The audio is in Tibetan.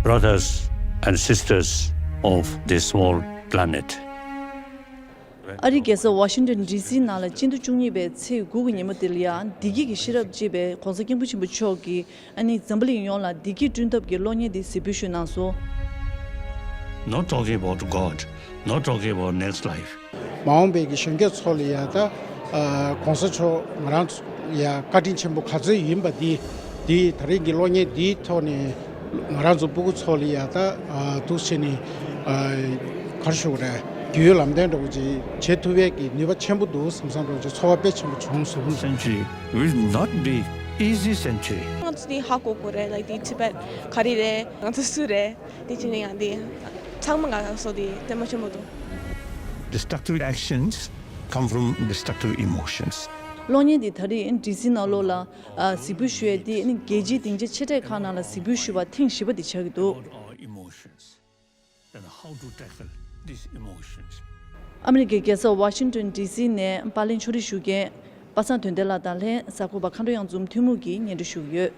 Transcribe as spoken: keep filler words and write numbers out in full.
Brothers and sisters of this small planet. ཨ་རིའི་རྒྱལ་ས་ཝ་ཤིང་ཏོན་ཌི་སི་ནང་ལ་སྤྱི་ཟླ་བཅུ་གཉིས་པའི་ཚེས་དགུ་གི་ཉིན་མོ་དེ་ལ་ཡང་བདེ་སྐྱིད་ཀྱི་ཤེས་རབ་ཅེས་པའི་༸གོང་ས་༸སྐྱབས་མགོན་ཆེན་པོ་མཆོག་གིས་ཨ་ནི་འཛམ་བུ་གླིང་ཡོངས་ལ་བདེ་སྐྱིད་བསྐྲུན་ཐབས་ཀྱི་གློག་བརྙན་དེ་གཟིགས་འབུལ་ཞུས་གནང་སོང་། Not talking about God, not talking about next life. མ་འོངས་པའི་གི་གཞོན་སྐྱེས་ཚོ་ལ་ཡ་ད་ཨ་༸གོང་ས་མཆོག་ང་རང་ཚོ་ཡ་བཀའ་དྲིན་ཆེན་པོ་ག་ཚོད་ཡིན་པ་འདི་འདི་ད་རེས་ཀྱི་གློག་བརྙན་འདིའི་ཐོག་ནས་ང་རང་ཚོ་སྤུ་གུ་ཚོ་ལ་ཡ་ད་ཨ་འདུག་བྱས་ནས་ཨ་ག་རེ་ཞུ་དགོས་རེད། རྒྱུས་ཡོད་ལམ་སྟོན་འདྲ་བོ་ཅིག་བྱེད་ཐུབ་ཡས་ཀྱི་ནུས་པ་ཆེན་པོ་འདུག་བསམ་བསམ་འདྲ་བོ་ཅིག་ཚོར་བ་དཔེ་ཆེན་པོ་བྱུང་སོང་། Century will not be easy century. ང་ཚོ་འདི་ཧ་གོ་དགོས་རེད། ལའིཀ་འདི་ཊི་བེཊ་ག་རེ་རེད། ང་ཚོ་སུ་རེད། དེ་བྱས་ནས་ཡང་འདི་ཚང་མ་ང་ཚོ་འདི་ལྟད་མོ་ཆེན་པོ་འདུག Destructive actions come from destructive emotions. གློག་བརྙན་འདི་ད་རེས་ཌི་སི་ནང་ལོགས་ལ་ཨ་གཟིགས་འབུལ་ཞུ་ཡས་འདི་ནི་རྒྱལ་སྤྱིའི་སྡིངས་ཆ་ཆེ་གྲས་ཁག་ནང་ལ་གཟིགས་འབུལ་ཞུས་པ་ཐེངས་བཞི་པ་འདི་ཆགས་ཀྱི་འདུག About our emotions and how to tackle these emotions. ཨ་མི་རི་ཀའི་རྒྱལ་ས་ཝ་ཤིང་ཏོན་ཌི་སི་ནས་པར་ལེན་ཕྱོགས་སྒྲིག་ཞུ་མཁན་པ་སངས་དོན་ལྡན་ལགས་དང་ལྷན་གསར་འགོད་པ་མཁའ་འགྲོ་གཡང་འཛོམས་ཐུན་མོང་གིས་སྙན་སྒྲོན་ཞུ་གི་ཡོད།